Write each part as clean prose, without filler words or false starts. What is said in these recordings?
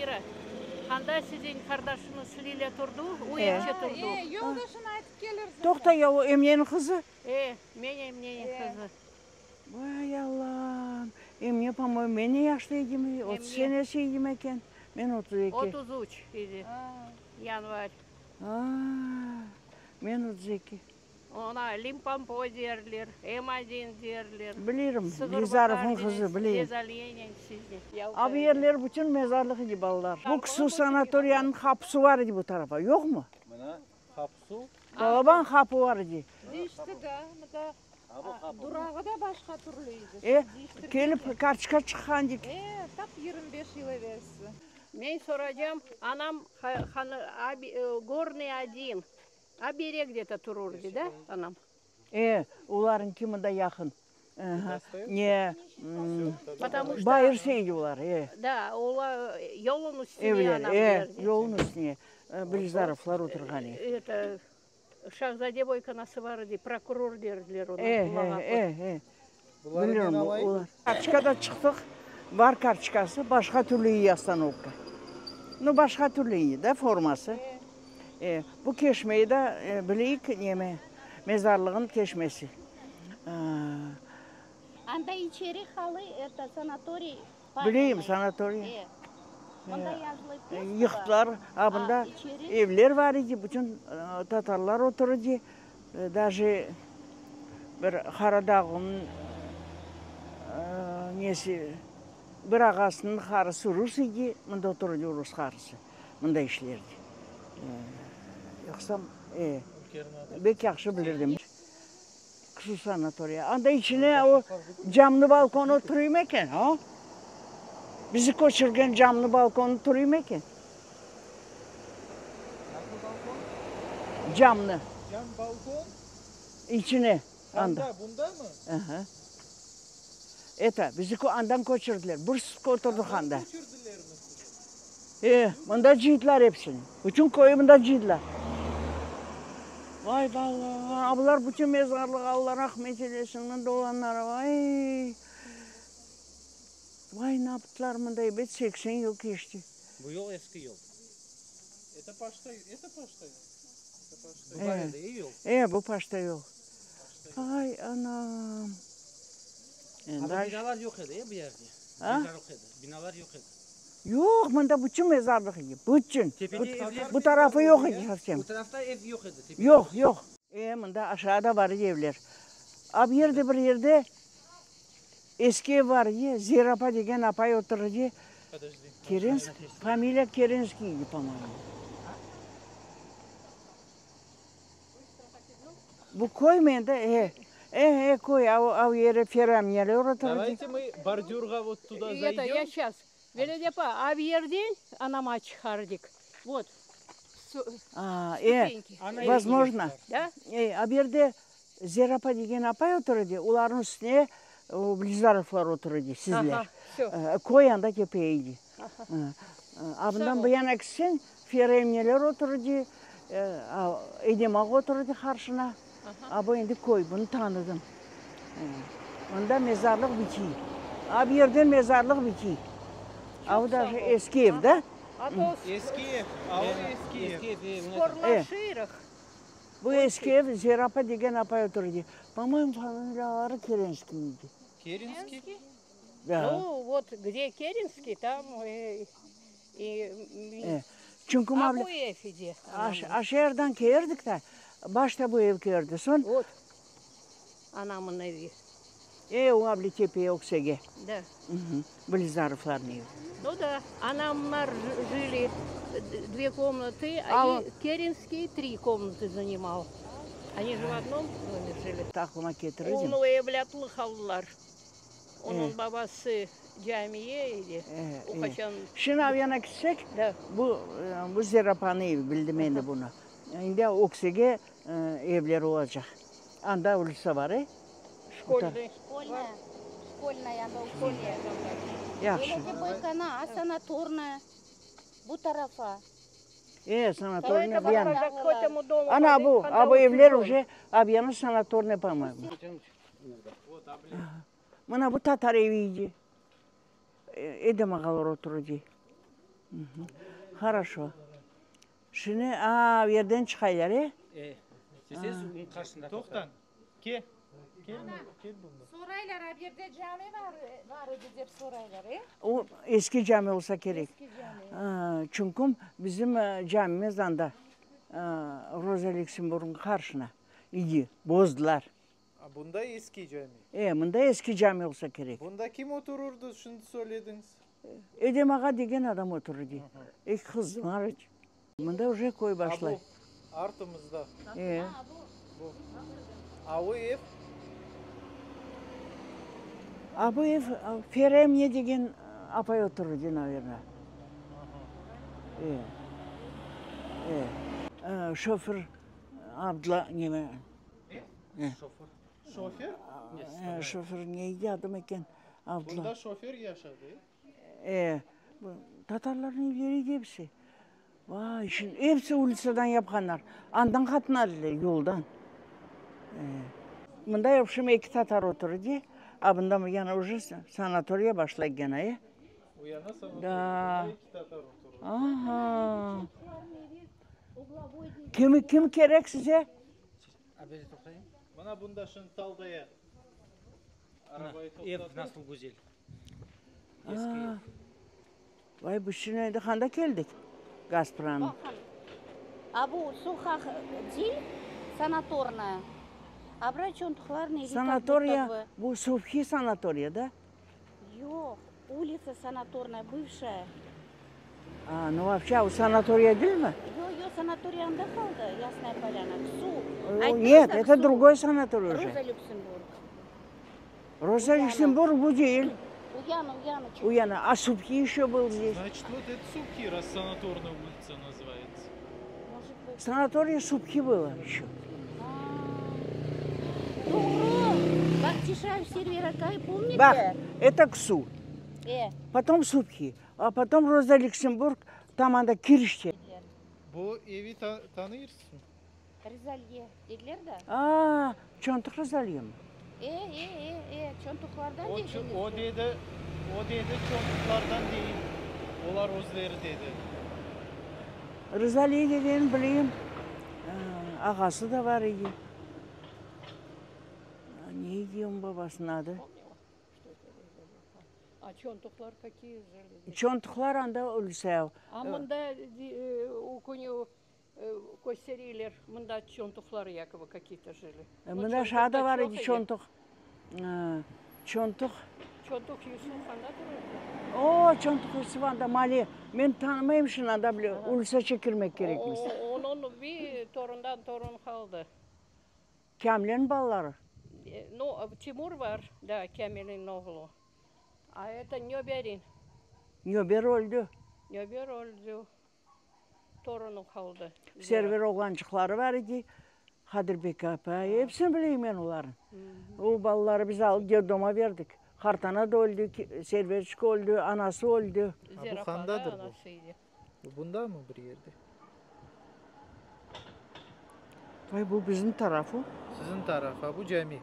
Elvira, anda siziñ qardaşıñız Lilâ turdu, o evçe turdu. E, yoldaşını aytıp kelirsiñ. Toqta ya, o Emneniñ qızı? E, men Emneniñ qızı. Vay, Allam! Emne, po-moyemu, men ne yaşta edim? 30 senesi edim eken. Men 32. 33 idi, yanvar. A, men 32. Oña Limpompo derler, Emadin derler. Bilirim, Gizarovnıñ qızı, bileyim. A bu yerler bütün mezarlıq edi, balalar. Bu ksu sanatoriyanıñ qapusı bar edi bu tarafa, yoqmı? Mına, qapusı. Balaban qapu bar edi. Deyişti da, mında durağı da başqa türlü edi. E, kelip kartoçka çıqqan dik. E, tap 25 yıl evelsi. Men soracam, anam Gornıy odin. A berek gde-to tururdı da, anam? E, olarıñki mında yaqın. Ne, bayır şeydi olar, e. Da, olar yolun üstüne Evler, anam e, derdi. yolun üstüne Bilzarovlar oturğan e. Eto, Şahzade boykanası bar edi, prokuror derdiler onı. E, e, e, e. Bilirim, olar. Kartoçka da çıqtıq, bar kartoçkası, başqa türlü iyi ostanovka. Nu, başqa türlü iyi da forması. E, bu keşmeyi da bileyik, neme, mezarlığın keşmesi. Anda içeri halı, eto, sanatoriy. Bileyim, sanatoriy. E, mında yazılı Peskovo. Yıqtılar, a bunda evler bar edi, bütün tatarlar otur edi. Daje bir Qaradağnıñ nesi, bir ağasınıñ qarısı rus edi, mında otur edi rus qarısı, mında işlerdi. Yoqsa, e, bek yahşı bilirdim. Şu sanatoriya. Anda içine o camlı balkon oturıymı eken, a? Bizi köçürgen camlı balkon oturıymı eken? Nasıl balkon? Camlı. Cam balkon? İçine, anda. Anda, bunda mı? Aha. Eto, bizi andan köçürdiler. Bir sutka oturdıq anda. Andan köçürdilermi sizi? E, mında cıydılar episini. Bütün köyü mında cıydılar. Vay bala, a bular bütün mezarlıq, Alla rahmet eylesin, mında olanlara, vay. Vay, napıtlar mında, ebet, 80 yıl keçti. Bu yol eski yol. Eto poçta, eto poçta yol. Bu bar edi, e, yol. E, bu poçta yol. Ay, anam. Ama binalar yoq edi, e, bu yerde? A? Mezar yoq edi, binalar yoq edi. Yoq, mında bütün mezarlıq edi, bütün. Tepede evler Bu tarafı yoq edi sovsem. Bu tarafta ev yoq edi, tepede. Yoq, yoq. E, mında aşağıda bar edi evler. A bu yerde bir yerde eski ev bar edi, Zera apa degen apay oturır edi. Kerenskiy, familiya Kerenskiy edi, po-moyemu. Bu köy endi? E, e, e, köy, a, a yeri feramiyeler oturır edi. Давайте мы бордюрга вот туда Это я зайдем. сейчас. Velide apa, a yerden anama çıqardık. Вот. A, e, Ступеньки. возможно. Da? E, a bu yerde Zera apa degen apay oturır edi, olarnıñ üstüne o Blizarovlar oturır edi, sizler. Aha, vsё. Köy anda tepe edi. A bundan bu yana ketseñ, feremneler oturır edi, Edem ağa oturır edi qarşına. A bu endi köy, bunı tanıdım. Mında mezarlıq bitiy. A bu yerden mezarlıq bitiy. A bu daje eski ev, da? Eski ev, a o eski ev. Eski ev, e, Sporlaşırıq. Bu eski ev, Zera apa degen apay oturır edi. Po-moyemu, familiyaları Kerenskiy edi. Kerenskiy? Da. Nu, vot, gde Kerenskiy, tam и, E, çünki A bu ev edi. Aşerdan keldik de, başta bu ev keldi, soñ. Vot, anamın evi. E, o avli tepeye öksege. Da. Blizarovlarnıñ evi. Nu da, anamlar жили две комнаты, а и Керенский три комнаты занимал. Они же в одном доме жили. Aqlıma ketirirdim. Onı evlâtlıq aldılar. Onıñ babası camiye edi. O qaçan. Şimdi avyana ketsek, Da. bu bu Zera apanıñ evi, bildim endi bunı. Endi öksege evler olacaq. Anda ulitsa bar, e? Şkolnıy. Школьная. Школьная, anda школьная. Yahşı. Velide boykana, a sanatornaya. Bu tarafa. E, sanatornıy bu yana. К этому дому. Ana bu, a bu evler uje avyanı sanatornıy, po-moyemu. Mına bu tatar evi edi. Edem ağalar oturır edi. Horoşo. Şini, a, yerden çıqaylar, e? E, sesiz onıñ qarşısında Toqtañ, ke, kel, kel bunda. Soraylar, a bu yerde cami bar, bar edi dep soraylar, e? O, eski cami olsa kerek. Eski cami. Çünküm bizim camimiz anda, Roza Lüksemburgıñ qarşına idi, bozdılar. A bunda eski cami. E, mında eski cami olsa kerek. Bunda kim otururdı, şimdi söylediñiz? Edem ağa degen adam otururdı. Eki qızı bar edi. Mında uje köy başlay. A bu artımızda. E. Bu. A o ev? A bu ev Feremye degen apay otururdı, naverno. E. E. Şoför Abdla neme. Şoför. Şofer? Şoför neydi adı eken? Abdla. Bunda şofer yaşadı, e? E, tatarlarnıñ evleri edi episi. Vay, şimdi episi ulitsadan yapqanlar. Andan qatnadılar, yoldan. E, mında vobşem eki tatar oturdı, a bunda yani uje sanatoriya başlay gene, e? O yana sanatoriya, Da. bunda eki tatar oturdı. Aha. Kim, kim kerek size? Mına bunda şimdi taldaya arabayı Ev toqtatır. nasıl güzel. Eski ev. Vay, biz şimdi endi qanda keldik? Gaspranı. Baqın, a bu soqaq değil, Sanatornaya. A bura çontuqlarnıñ evi, как будто Sanatoriya, бы. bu Subhi sanatoriya, da? Yoq, ulitsa Sanatornaya, bывшая. A, nu вообще, o sanatoriya değil mi? Yoq, yoq, sanatoriya anda qaldı, Ясная Поляна. Ксу. Нет, это другой sanatoriy уже. Роза Люксембург. Роза Люксембург bu değil. Uyana, uyana. Uyana. А Субхи еще был здесь. Значит, вот это Субхи, раз санаторная улица называется. Может быть. Санаторий Субхи было еще. Doğru. Baq, Тишаев Сервер aqay, помните? Baq, это Ксу. E. Потом Субхи. А потом Роза Люксембург, там anda kirişte. Bu evi ta tanırsıñ? Rizaliye dediler da. A, Çontuq Rizaliye mi? E, e, e, e, çontuqlardan O, dedi. o dedi, o dedi çontuqlardan değil. Olar özleri dedi. Rizaliye degenini bileyim. Ağası da bar edi. Ne edi onıñ babasınıñ adı? A çontuqlar какие жили? Çontuqlar anda ölse. A mında o künü kösteriler, mında çontuqlar якобы какие-то жили. Mında şaada bar edi çontuq. Çontuq. Çontuq Yusuf anda tururdı. O, Çontuq Yusuf anda male. Men tanımayım şimdi anda bile ulitsağa kirmek kerekmiz. Onıñ bir torundan torun qaldı. Kamilniñ balaları. Ну, Тимур bar, да, Kamilniñ oğlu. A это Nöberin. Nöber öldi. Nöber öldi. Torunı qaldı. Server oğlançıqları bar edi. Kadırbek apay, episini bileyim men olarnı. O balaları biz alıp detdoma berdik. Qartana da öldi, Serverçik öldi, anası öldi. A bu qandadır bu? Anası edi. Bu bunda mı bir yerde? Vay, bu bizim tarafı. Siziñ taraf, a bu cami.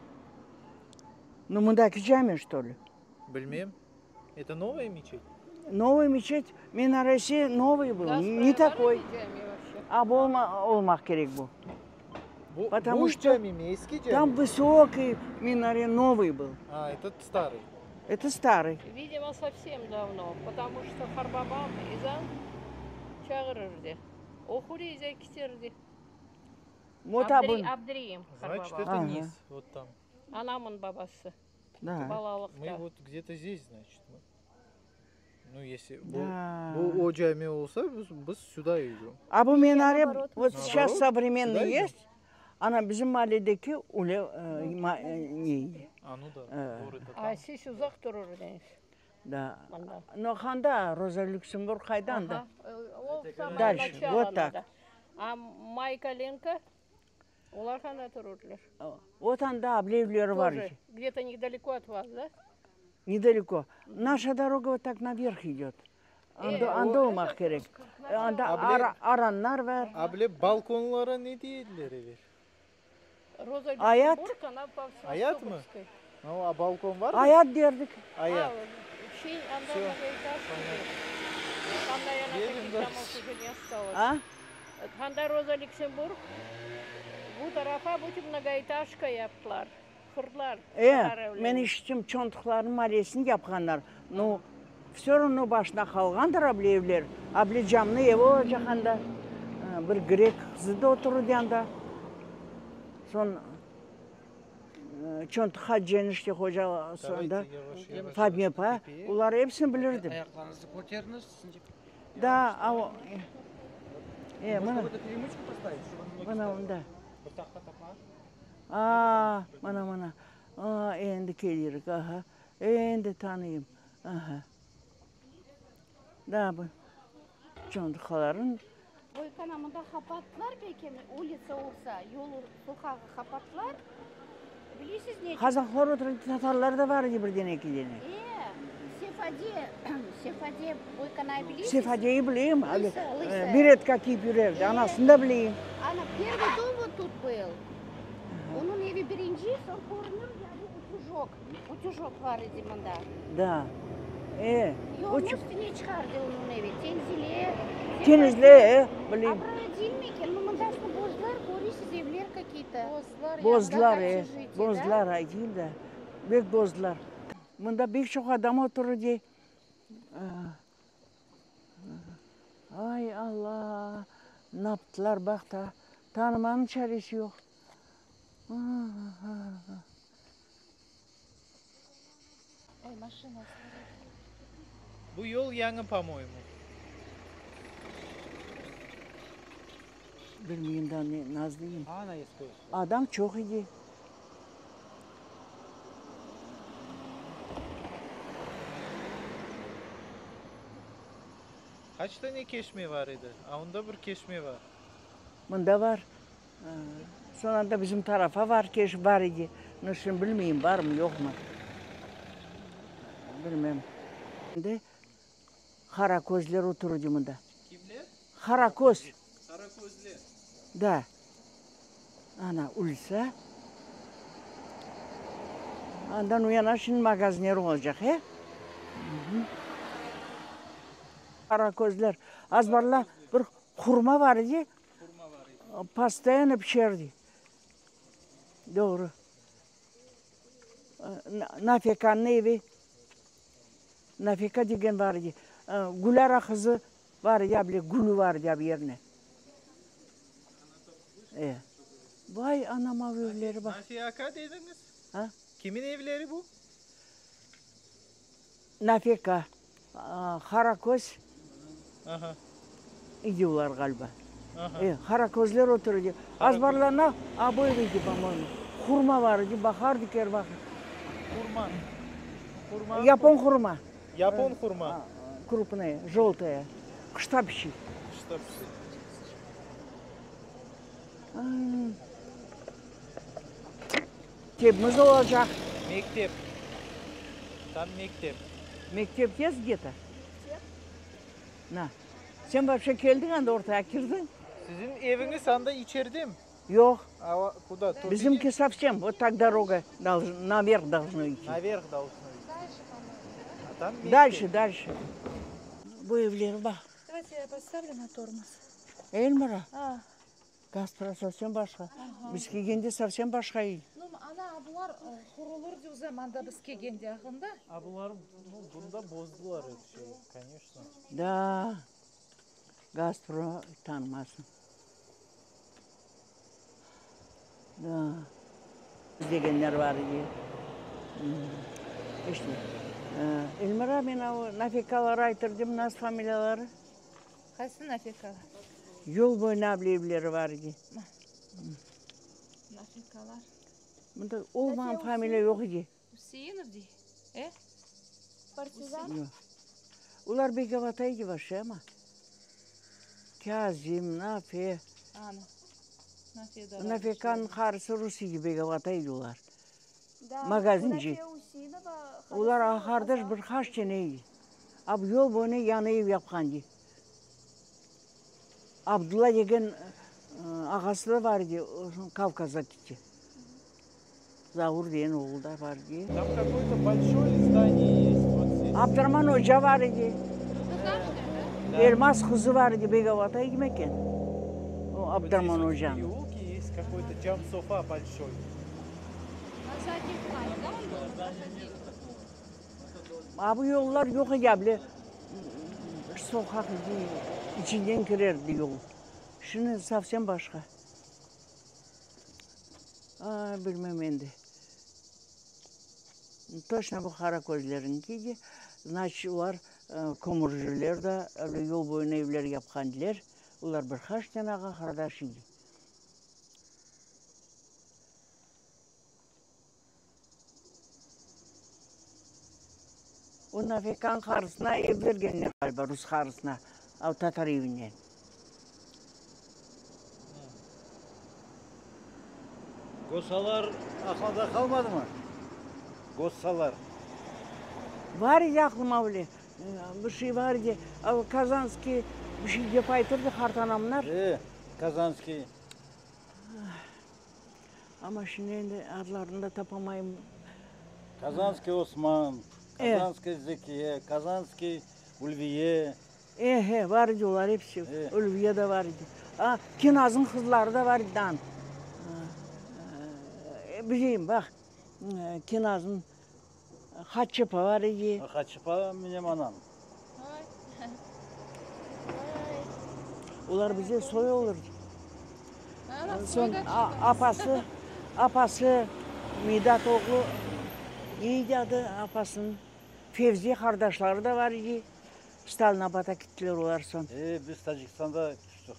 Ну, mındaki cami, что ли? Bilmem. Это новая мечеть? Новая мечеть, minaresi новый был, не такой. A bu olma, olmaq kerek bu. Bu, Потому bu что cami mi, eski cami? Там высокий минарет новый был. А, этот старый. Это старый. Видимо, совсем давно, потому что qartbabam ezan çağırırdı. Oqur edi, keterdi. Вот abun. Abdriyim Значит, qartbabam. это Ага. низ, вот там. Anamın babası. Да. Balalıqta. Мы вот где-то здесь, значит. Мы. Ну, если bu, Да. bu o cami olsa, biz, biz сюда идем. А bu minare наоборот. вот сейчас Наоборот, современный сюда идем. есть. Ana bizim mahalledeki öyle e, ma, e, ne? А, ну да, Э. двор это A там. siz uzaq turur ediñiz. Да. Mında. Но qanda Роза Люксембург qayda anda? Ага. O самое Дальше, начало вот так. надо. A Майкаленко, olar qanda tururlar? Вот anda ablevleri bar. Тоже где-то недалеко от вас, да? Недалеко. Наша дорога вот так наверх идет. Anda, Э, anda olmaq kerek. Anda Able- ara, aranlar bar. Able balkonlara ne dediler evel? Роза Ayat. Люксембург, она по Ayat mı? Севастопольской. Ну, а balkon var mı? Ayat derdik. Ayat. А, şey, anda Всё. многоэтажки. Там, наверное, Есть? Домов уже не осталось. A? Anda Roza Lüksemburg, bu tarafa bütün mnogoetажka yaptılar, qurdılar. E, men işittim, Çontuqlarnıñ mallesini yapqanlar. Nu, vse ravno başına qalğandır able evler. Able camlı ev olacaq anda. Bir grek qızı da oturdı anda. Soñ Çontuq Hacı enişte hocası anda, Fadme apa, olar episini bilirdim. Ayaqlarıñızı köteriñiz. Da, a o, e, mına, mına onda. A, mına, mına, a, endi kelirik, aha, endi tanıyım, aha. Da, bu çontuqaların. Boykana, mında qapattılar beki, ulitsa olsa, yol, soqağı qapattılar. Bilesiz ne? Qazaqlar oturdı, tatarlar da bar edi birden ekidene. E, Sefade, Sefade Boykanayı bilesiz? Sefadeyi bileyim, Lısa, lısa. Beretka kiyip yürerdi, anasını da bileyim. Ana, первый дом вот тут был. Onıñ evi birinci, soñ körünir ya bu utüjok, utüjok bar edi mında. Da, e. Yolnıñ üstüne çıqardı onıñ evi, Tenzile. Tenzile, e, bileyim. Abra deyilmi eken? Nu, mında şu bozlar, köresiz, evler kakiy-to. Bozlar, Bozlar, e, bozlar, aytayım da, bek bozlar. Mında bek çoq adam oturır dey. Ay, Alla, naptılar, baq ta, tanımanıñ çaresi yoq. Bu yol yañı, po-moyemu. Bilmeyim da, ne, Nazlıyım. Adam çoq edi. Qaç tane keşme bar edi? A onda bir keşme bar. Mında bar. Soñ anda bizim tarafa bar, keş bar edi. No, şimdi bilmeyim, barmı, yoqmı. Bilmem. Şimdi Qaraközler oturdı mında. Kimler? Qaraköz. Qaraközler. Da. Ana, ulitsa. Andan o yana şimdi magazinler olacaq, e? Qaraközler. Azbarla bir hurma bar edi. Hurma bar edi. Postoyanno pişerdi. Doğru. Nafekanıñ evi. Nafeka degen bar edi. Gülâra qızı bar edi, able Gülü bar edi ab yerine. E. Vay, anam, av evleri baq. Nafe aka dediñiz? A? Kimin evleri bu? Nafeka, Qaraköz Aha. idi olar ğaliba. Aha. E, Qaraközler otur edi. Azbarlarına a bu ev edi, po-moyemu. Hurma bar edi, baqardık er vaqıt. Hurma. Hurma. Yapon hurma. Yapon hurma. Krupnaya, joltaya. Qışta pişi. Qışta pişi. Mektebimiz olacaq. Mektep. Tam mektep. Mektep есть где-то? Na. Sen вообще keldiñ anda ortağa kirdiñ? Siziñ eviñiz anda içerdemi? Yoq. A kuda? Töpede? Bizimki совсем вот так дорога наверх должно идти. Naverh должно идти. A tam mektep. Дальше, дальше. Bu evler baq. Давайте я поставлю на тормоз. Elmira. A. Gazpro совсем başqa. Biz kelgende совсем başqa edi. Nu, ana, bular qurulır o zamanda biz kelgende aqında. A bular, nu, bunda bozdılar er şey, конечно. Da, Gazpro tanımasın. Da, degenler bar edi. İşte, Elmira, men o nafekalar aytırdım, nasıl familiyaları? Qaysı nafekalar? Yol boyuna evleri bar edi. Nafekalar. Mında olmağan familiya yoq edi. Useinov dey. E? Partizan? Yoq. Olar Begavata edi вообще ama. Kâzim, Nafe. Ana. Nafe da bar. Nafekanıñ qarısı rus edi, Begavata edi olar. Da. Magazinci. Nafe Useinova. Olar ağa-qardaş bir qaç tane edi. A bu yol boyuna yañı ev yapqan dey. Abdulla degen ağası da bar edi, Kavkazğa ketti. Zaur degen oğlu da bar edi. Там какое-то большое здание есть вот здесь. Abdurman oca bar edi. Elmaz qızı bar edi, Begovat edi meken? O Abdurman ocanıñ. A bu yollar yoq edi, a bile soqaq edi, içinden kirerdi yol. Şimdi sovsem başqa. Ay, bilmem endi. Toçno bu qara közleriñki de, znaçit, olar kömürciler da, öyle yol boyuna evler yapqan ediler. Olar bir qaç tane ağa-qardaş edi. O Nafekan qarısına ev bergenler ğaliba, rus qarısına, o tatar evinden. Gosalar aqlıñda qalmadımı? Gosalar. Bar edi aqlıma öyle bir şey bar edi. Kazanskiy bir şey dep aytırdı qartanamlar. E, Kazanskiy. Amma şimdi endi adlarını da tapamayım. Kazanskiy Osman, Kazanskiy Zekiye, Kazanskiy Ulviye. E, he, bar edi olar episi. Ulviye de bar edi. A, Kenazıñ qızları da bar edi an. Bileyim, baq, Kenazıñ Hatçıpa bar edi. Hatçıpa menim anam. Olar bize soy olur. Soñ apası, apası Midat oğlu, ne edi adı apasınıñ? Fevzi qardaşları da bar edi. Stalinabadğa kettiler olar soñ. E, biz Tacikistanda tüştik.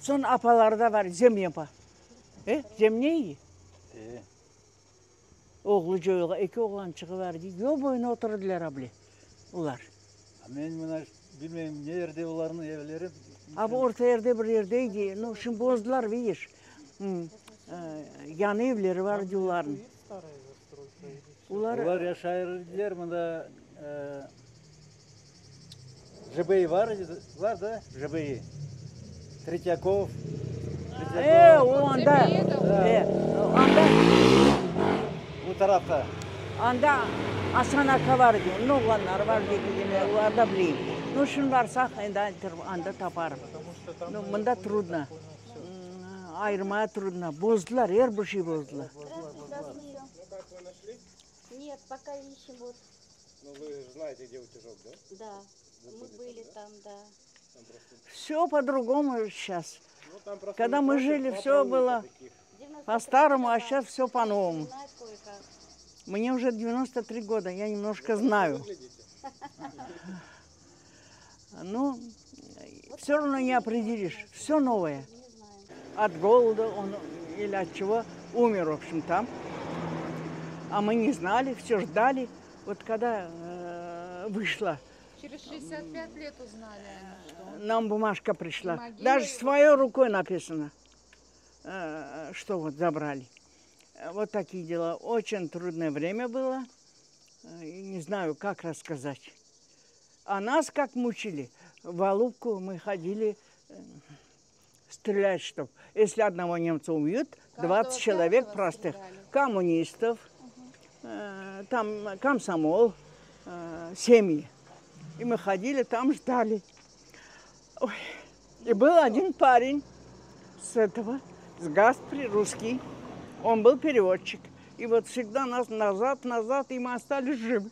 Soñ apaları da bar, Zemne apa. E, Zemne edi? E. Oğlu coyulğa, eki oğlançığı bar edi. Yol boyuna oturdılar able, olar. A men mına bilmeyim, ne yerde olarnıñ evleri. A bu orta yerde bir yerde edi. Nu, şimdi bozdılar, vidiş. Yañı evleri bar edi olarnıñ. Olar Olar yaşay ediler mında, JBI bar edi, bar da, JBI. Tretyakov, E, o anda, e, anda. Bu tarafta. Anda Asan aka bar edi, onıñ oğlanları bar edi, olar da bileyim. Nu, şimdi barsaq, endi anda taparım. Nu, mında trudno, ayırmağa trudno, bozdılar, er bir şey bozdılar. Vse по-другому сейчас. Когда мы жили, все было по-старому, а сейчас все по-новому. Мне уже 93 года, я немножко знаю. Ну, все равно не определишь, все новое. От голода он или от чего умер, в общем, там. А мы не знали, все ждали. Вот когда э, вышла Через 65 лет узнали они, что Нам бумажка пришла. Даже своей рукой написано, э, что вот забрали. Вот такие дела. Очень трудное время было. Э, не знаю, как рассказать. А нас как мучили. В Алупку мы ходили э, стрелять, чтоб. Если одного немца убьют, 20 человек простых. Стреляли. Коммунистов, угу. там комсомол, семьи. И мы ходили, там ждали. Ой. И был один парень с этого, с Гаспри, русский. Он был переводчик. И вот всегда нас назад, назад, и мы остались живы.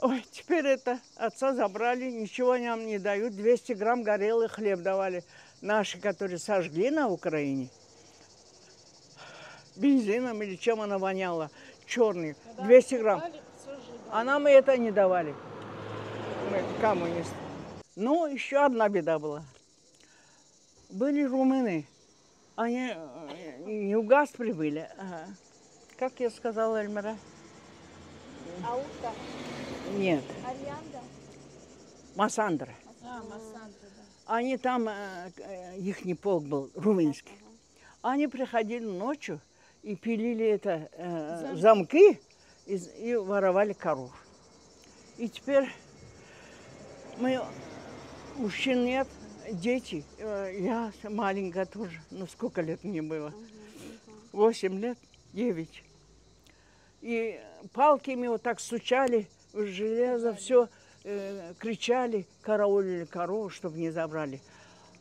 Ой, теперь это отца забрали, ничего нам не дают. 200 грамм горелый хлеб давали. Наши, которые сожгли на Украине, бензином или чем она воняла, черный, 200 грамм. А нам и это не давали. Мы коммунисты. Ну, еще одна беда была. Были румыны. Они э, не в Гаспре были. А, как я сказала, Эльмира? Аутка. Нет. Арианда? Массандра. А, Массандра, да. Они там, э, э, ихний полк был, румынский. Они приходили ночью и пилили это, э, замки и, и воровали коров. И теперь мы, мужчин нет, дети, я маленькая тоже, ну сколько лет мне было? Восемь лет, девять. И палками вот так стучали в железо, все, кричали, караулили корову, чтобы не забрали.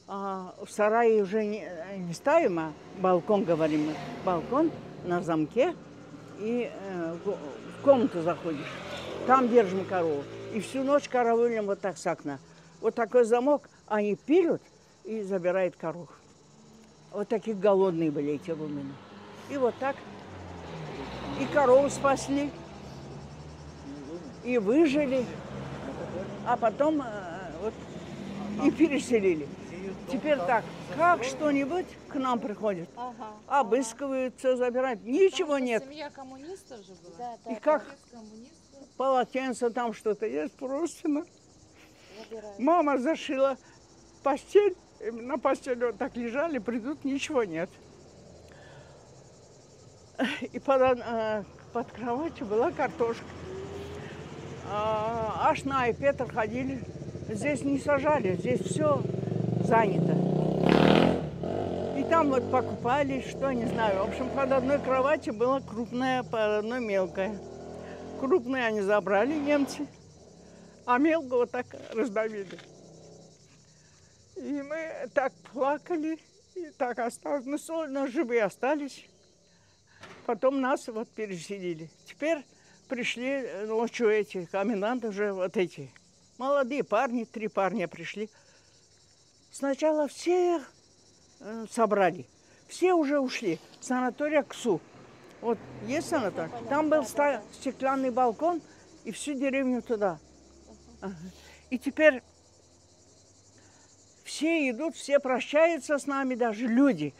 А в сарае уже не, не ставим, а балкон, говорим мы. Балкон на замке, и э, в комнату заходишь. Там держим корову. И всю ночь караулим вот так с окна. Вот такой замок, они пилят и забирают коров. Вот такие голодные были эти румыны. И вот так и корову спасли, и выжили, а потом э, вот и переселили. Теперь так, как что-нибудь к нам приходит, обыскивают, все забирают, ничего нет. Семья коммунистов же была. Да, да, И как Отец коммунист. полотенце там что-то есть, просто забирают. Мама зашила постель, э, на постели вот так лежали, придут, ничего нет. И под, э, под кроватью была картошка. А, Ашна и Петр ходили. Здесь не сажали, здесь все занято. И там вот покупали, что, не знаю. В общем, под одной кроватью была крупная, под одной мелкая. Крупные они забрали, немцы, а мелкую вот так раздавили. И мы так плакали, и так осталось. Ну, но живые остались. Потом нас вот переселили. Теперь пришли ночью эти коменданты уже вот эти. Молодые парни, три парня пришли. Сначала всех э, собрали. Все уже ушли. Санатория КСУ. Вот есть санаторий? Там был стеклянный балкон и всю деревню туда. Ага. И теперь все идут, все прощаются с нами, даже люди.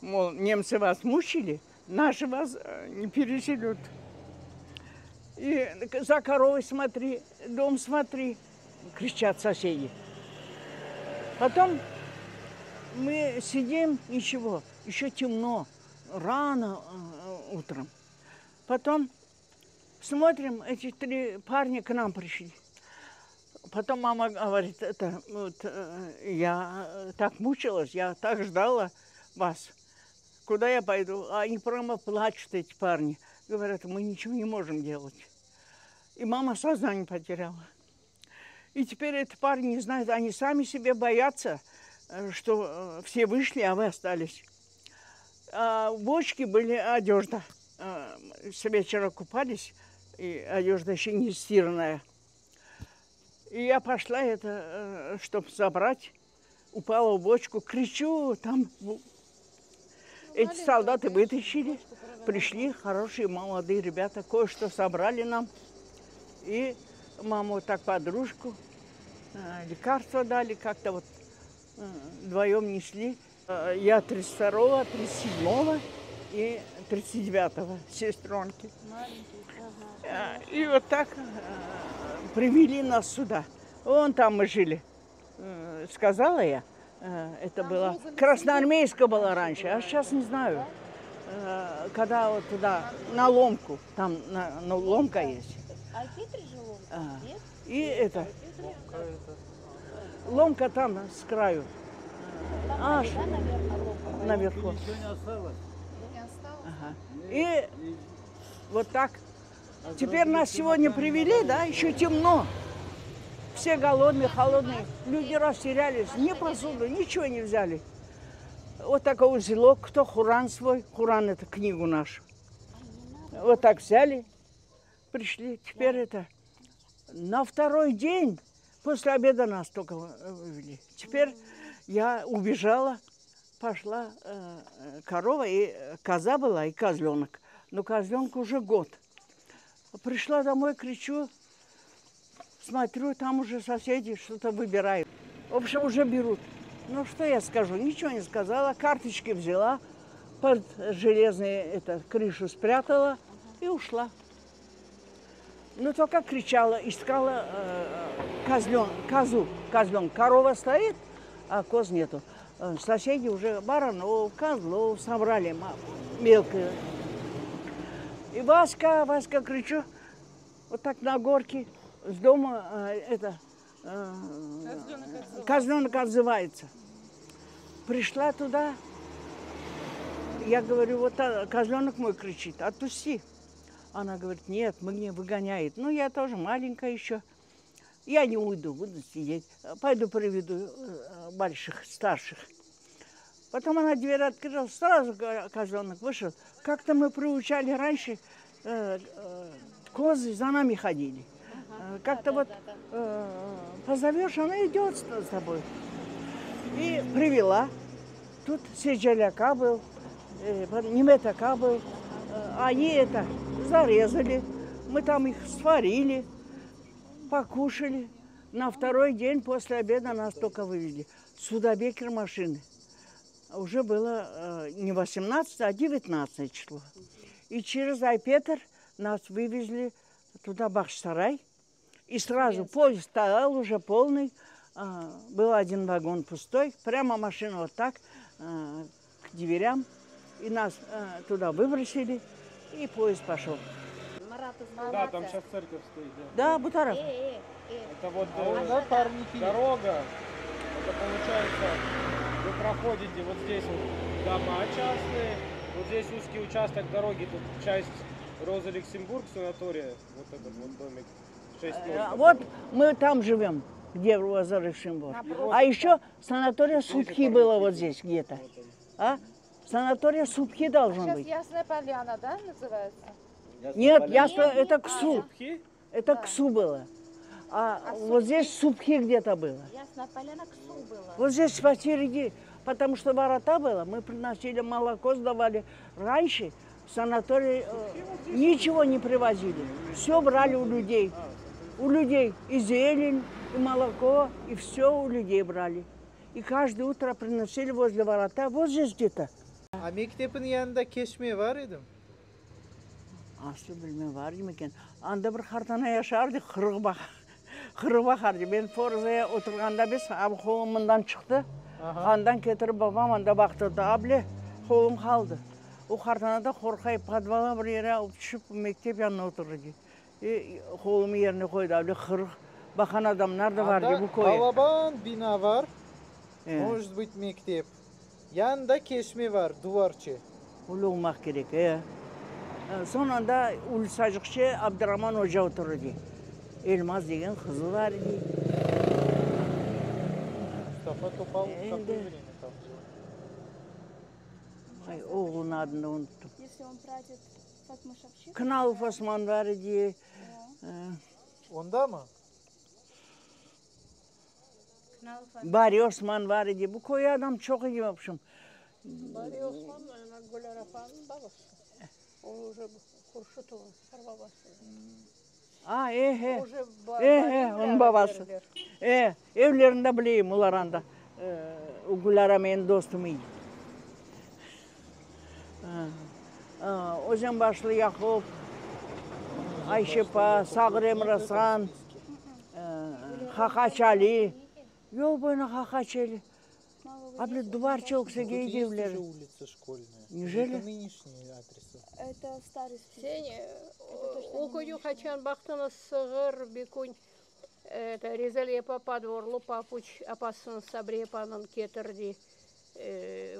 Мол, немцы вас мучили, наши вас э, не переселют. И за коровой смотри, дом смотри, кричат соседи. Потом мы сидим, ничего, еще темно, рано э, утром. Потом смотрим, эти три парня к нам пришли. Потом мама говорит, это, вот, э, я так мучилась, я так ждала вас. Куда я пойду? А они прямо плачут, эти парни. Говорят, мы ничего не можем делать. И мама сознание потеряла. И теперь эти парни не знают, они сами себе боятся, э, что э, все вышли, а вы остались. А в бочке были одежда. Э, с вечера купались, и одежда еще не стиранная. И я пошла это, чтобы забрать, упала в бочку, кричу, там эти солдаты вытащили, пришли хорошие молодые ребята, кое-что собрали нам. И маму так подружку, э, лекарства дали, как-то вот э, вдвоем несли. Э, я 32-го, 37-го и 39-го сестренки. И вот так привели нас сюда. Вон там мы жили. Сказала я, это там было... Красноармейская была раньше, а сейчас не знаю. Когда вот туда, на ломку, там на, на ломка есть. А хитрый же ломка, а, нет? И это, ломка там с краю. Там, Аж да, наверное, ломка. Наверху. Ничего не осталось. Не осталось. Ага. И вот так. Теперь нас сегодня привели, да, еще темно. Все голодные, холодные. Люди растерялись, ни посуду, ничего не взяли. Вот такой узелок, кто Хуран свой, Хуран это книгу нашу. Вот так взяли, пришли. Теперь это на второй день после обеда нас только вывели. Теперь я убежала, пошла э, корова, и коза была, и козленок. Но козленку уже год. Пришла домой, кричу, смотрю, там уже соседи что-то выбирают. В общем, уже берут. Ну, что я скажу? Ничего не сказала. Карточки взяла, под железную это, крышу спрятала и ушла. Ну, только кричала, искала э, козлен, козу, козлен. Корова стоит, а коз нету. Э, соседи уже баранов, козлов собрали мелкую. И Васька, Васька, кричу, вот так на горке с дома э, это, э, козленок отзывается. Пришла туда, я говорю, вот козленок мой кричит, отпусти. Она говорит, нет, мы выгоняет. Ну, я тоже маленькая еще. Я не уйду, буду сидеть. Пойду приведу э, больших, старших. Потом она дверь открыла, сразу козленок вышел. Как-то мы приучали раньше, э, э, козы за нами ходили. Ага, Как-то да, вот да, да. позовешь, она идет с тобой. И привела. Тут Седжаляка был, Неметака был. Они это зарезали. Мы там их сварили, покушали. На второй день после обеда нас только вывели. Судобекер машины. Уже было э, не 18, а 19 число. И через Айпетр нас вывезли туда, Бахчисарай. И сразу поезд стоял уже полный. А, был один вагон пустой. Прямо машина вот так а, к дверям. И нас а, туда выбросили. И поезд пошел. Да, там сейчас церковь стоит. Да, да Бутаров. Э, э, э. Это вот э, дорога. Это получается, вы проходите вот здесь вот дома частные, вот здесь узкий участок дороги, тут часть Роза Люксембург санатория, вот этот вот домик. 6 э, Вот мы там живем, где Роза Люксембург. А еще санатория Субхи было вот здесь где-то. А? Санатория Субхи должен а быть. Сейчас Ясная Поляна, да, называется? Нет, ясно, это Ксу. Субхи? Это Ксу было. А, а вот здесь Субхи где-то было. Ясная Поляна Ксу было. Вот здесь посередине, потому что ворота было, мы приносили молоко, сдавали. Раньше в санатории э, ничего не привозили. Все брали у людей. У людей и зелень, и молоко, и все у людей брали. И каждое утро приносили возле ворота, вот здесь где-то. A mektepniñ yanında çeşme bar edi. Aslı bilmem bar eken. Anda bir qartana yaşardı, qırıq baq. Qırıq baqardı. Men Forzaya oturğanda biz, abi qolum mından çıqtı. Andan ketirip babam anda baqtırdı. Able, qolum qaldı. O qartana da qorqayıp podvala bir yere alıp tüşip mektep yanına oturdı. E, qolumı yerine qoydı. Able qırıq baqan adamlar da bar bu köye. Balaban bina bar. Может быть, mektep. Yanında çeşme bar, duvarçı. Öyle olmaq kerek, e. Soñ anda Ulsacıqçı Abduraman oca oturdı. Elmaz degen qızı bar edi. Mustafa Topal какое время там жил? Ay, oğlunıñ adını unuttım. Если он прадед Фатьма Шапчик. Kınalov Osman bar edi. Onda mı? Bari Osman bar edi. Bu köy adam çoq edi, в общем. Bari Osman, Gülâr apanıñ babası. O уже Qurşutovıñ babası. A, e, e. Уже E, e, onıñ babası. E, evlerinde bileyim olar anda. E, Gülâra menim dostum edi. Özenbaşlı Yaqub, Ayşepa, Sağır Emrasan, Haqaç Ali. Yol boyuna Haqaç Ali. A, duvar çoqsa Тут есть evleri. еще улица школьная. Неужели? Это нынешние адреса. Это старый список. Sen o künü qaçan baqtıñız sığır bir kün это Резалия подворlu papuç apasını Sabriye apanıñ ketirdi.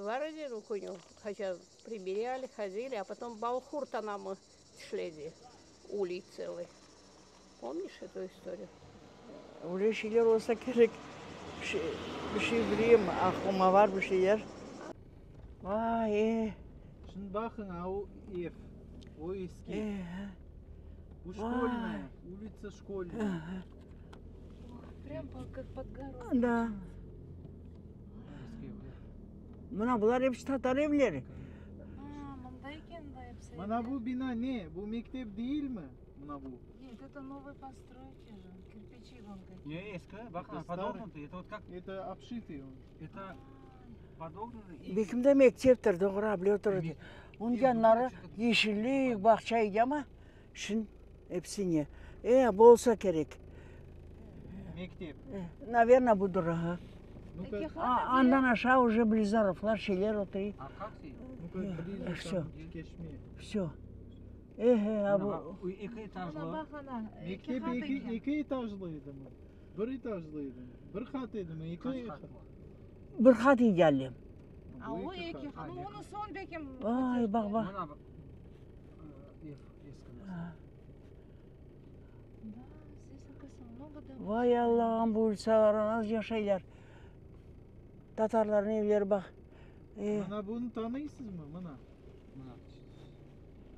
Bar edi o künü qaçan примеряли, ходили, а потом balqurt anamı tişledi. Улей целый. Помнишь эту историю? Öyle şeyler olsa kerek. Bir şey, bir şey bileyim, aqlıma bar bir şeyler. Vay, e, Şimdi bakın ha o ev. O eski. e. Bu школьная. Улица школьная. Прям по- как под горой. Да. Mına bular episi tatar evleri. A, mında eken da episi. Mına bu bina ne? Bu mektep değil mi? Mına bu. Нет, это новые постройки же. Кирпичи вон какие. Не, eski, bak Это подогнутый, это вот как, Это обшитый он. это подогнутый. и- Belki de mekteptir, doğru able oturdı. Onıñ yanları yeşillik, bağça edi ama şimdi episi ne? E, bolsa kerek. Mektep. Наверное, budır. Ha. Ну-ка, A, andan aşağı уже Близаровlar, şeyler oturuyor. А как ты? ну-ка ближе всё. там çeşme. Все. E, e, a bu. Eki etajlı. Baq ana. Mektep eki, eki etajlı edi mi? Bir etajlı edi mi? Bir qat edi mi? Eki Qaç qat. qat var? Bir qat edi A Bu o eki eki qat. qat. Onı soñ belki. Vay, baq, baq. Mına baq. Ev, eski. Vay Allahım, bu ulitsalarda nasıl yaşaylar? Tatarlarnıñ evleri baq. Mına bunı tanıysızmı, mına?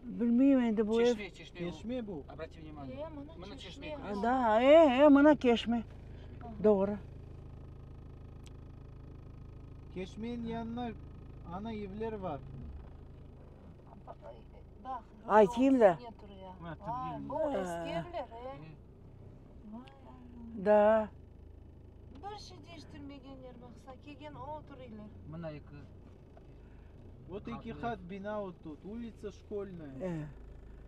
Bilmeyim endi bu ev. Çeşme, çeşme. Çeşme bu. Obrati vnimaniye. E, mına Mına çeşme. çeşme. Da, e, e, mına keşme. Doğru. Keşmeniñ yanına ana evler var. Baq, Aytayım da. Bu eski evler, e. Vay Allah. Da. Bir şey deñiştirmegenler, baqsa, kelgen oturırlar. Mına eki. Vot eki qat bina vot tut, ulitsa Şkolnaya.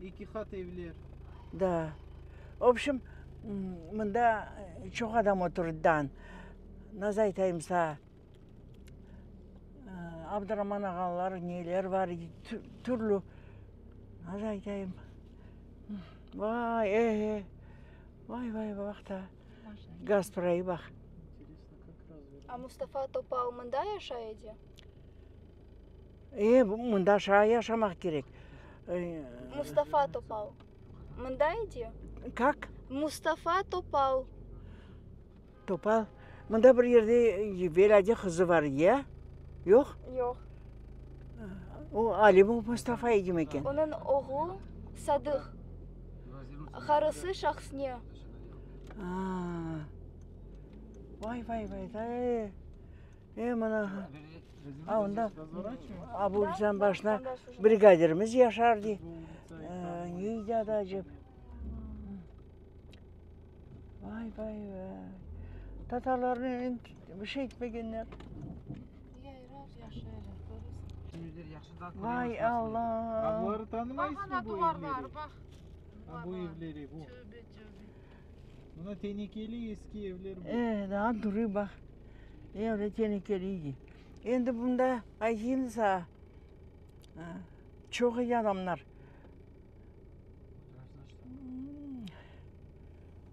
E. Eki qat evler. Da. Vobşem, mında çoq adam oturdı dan. Nasıl aytayım saña, Abduraman ağalar, neler bar edi, türlü, nasıl aytayım, vay, e, e, vay, vay, baq da, Gasprayı baq. A Mustafa Topal mında yaşay edi? E, mında aşağı yaşamaq kerek. Mustafa Topal mında edi? Kak? Mustafa Topal. Topal. Mında bir yerde Velâde qızı bar edi, ya? Yoq? Yoq. O, Alimov Mustafa edimi eken? Onıñ oğlu Sadıq. Qarısı Şahsne. A-a. Vay, vay, vay, e, e, mına, a, onda Abu-Ülsan başına brigadirimiz yaşar dey. Ne edi adı acep? Vay, vay, vay. Tatarlarnı bir şey etmegenler. Vay, Alla! Abları tanımaysızmı bu evleri? A, bu evleri, bu. Mına tenekeli eski evler bu. E, daa duruy, baq. Evler tenekeli edi. Endi bunda aytayım saña, çoq edi adamlar.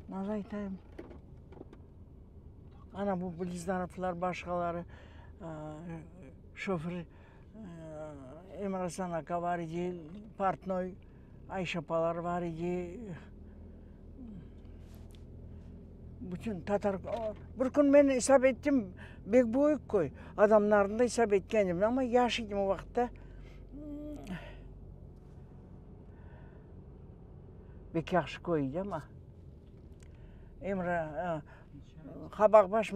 Nasıl aytayım? Ana bu Bliznarovlar, başqaları, şoför Emrasan aka bar edi, portnoy Ayşe apalar bar edi. Bütün tatar, bir kün men esap ettim, bek büyük köy, adamlarnı da esap etken edim, amma yaş edim o vaqıtta. Bek yahşı köy edi amma. Emre, Qabaqbaş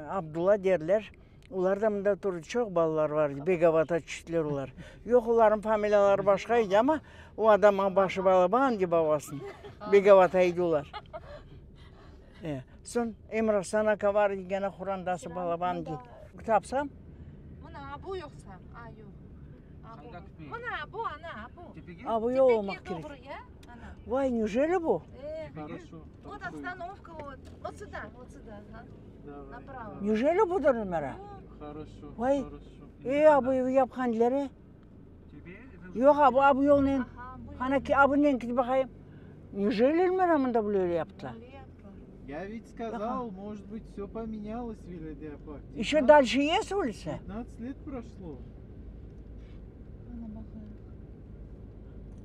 Abdulla derler, olar da mında turdı, çoq balaları bar edi, Begavata tüştiler olar. Yoq, olarnıñ familiyaları başqa edi, amma o adamğa başı balaban edi babasınıñ, Begavata edi olar. Soñ Emrasan aka bar edi, gene qorantası balaban edi. Tapsam. Mına bu yoqsa, a yoq. Mına bu, ana, bu. A bu yoq olmaq kerek. Vay, neujeli bu? Vot ostanovka, vot. Vot süda, vot süda, направо. Neujeli budır, Ülmira? Vay, e, a bu evi yapqan ediler, e? Yoq, a bu, a bu yolnen, qana, a bunen kit baqayım. Neujeli, Ülmira, mında böyle yaptılar? Ya ведь сказал, может быть, все поменялось, Велиде apa. Еще дальше есть улица? 15 лет прошло.